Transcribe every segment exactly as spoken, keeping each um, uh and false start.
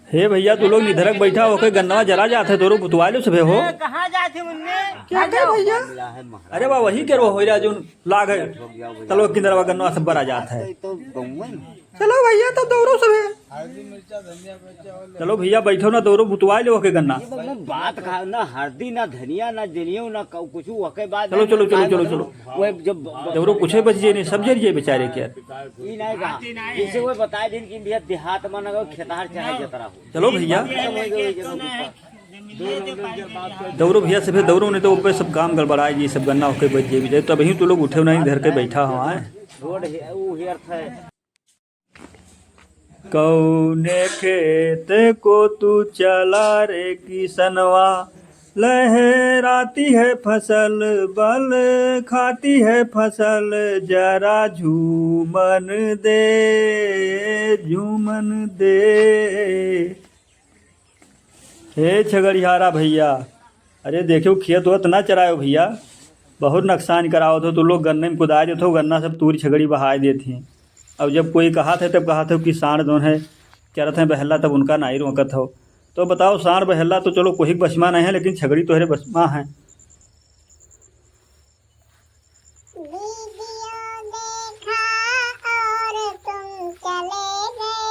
हे भइया, तू लोग निधरक बैठा होके गन्नवा जरा जात है, दौरो भुतवाइ लो सभे हो। ए, कहाँ जात है उनने? क्या करे भइया? अरे बा, वही केरवा होइरा जोन लाग है, तलो किंदरवा गन्नवा सब बरा जात है। तो गौवे में। चलो भइया, तो दौरो सभे। चलो भइया, बैठो ना, दौरो भुतवाइ लो होके गन्ना। ये बात का ना, हरदी ना धनिया ना जनियो ना कौ-, कुछ होके बाद चलो, चलो, चलो, चलो, चलो। वो जब दौरो कुछ बच जे नहीं, सब जर जे बेचारे के। ई नहीं कहा, जैसे वो बताए दिन कि भइया देहात में ना खेतहर चाहे जतरा हो। चलो भइया। दौरो भइया से फिर दौरो नहीं तो ऊपर सब काम गड़बड़ाए जी, सब गन्ना होके बच जे भी जाए। तो अभी तू लोग उठे नहीं, धर के बैठा हो, आए। रोड हे-, ऊ हेरत है। कौने खेत को तू चला रे किसनवा, लहराती है फसल, बल खाती है फसल, जरा झूमन दे, झूमन दे। हे छगड़िहारा भइया, अरे देखियो, खेत वेत ना चरायो भइया, बहुत नुकसान करावत हो तू लोग। गन्ने में कुदाइ देत हो, गन्ना सब तूरी छगड़ी बहाइ देत हैं। अब जब कोई कहत है तब कहत हो कि साँड़ जौन है चरत हैं बहल्ला, तब उनका नाई रोकत हो। तो बताओ, साँड़ बहल्ला तो चलो कोई के बस मा नहीं है, लेकिन छगड़ी तोहरे बस मा है। वीडियो देखा और तुम चले गए,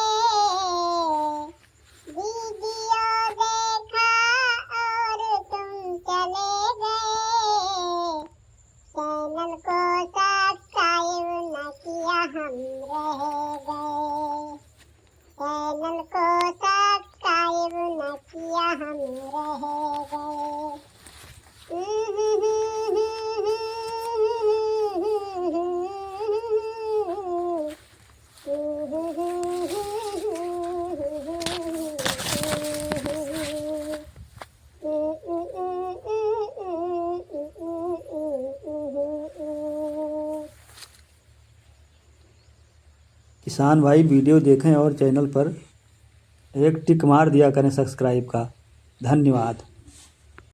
वीडियो देखा और तुम चले गए, चैनल को सब्सक्राइब न किया हम रह गए, चैनल को सब्सक्राइब न किया हम रह गए। किसान भाई, वीडियो देखें और चैनल पर एक टिक मार दिया करें सब्सक्राइब का। धन्यवाद।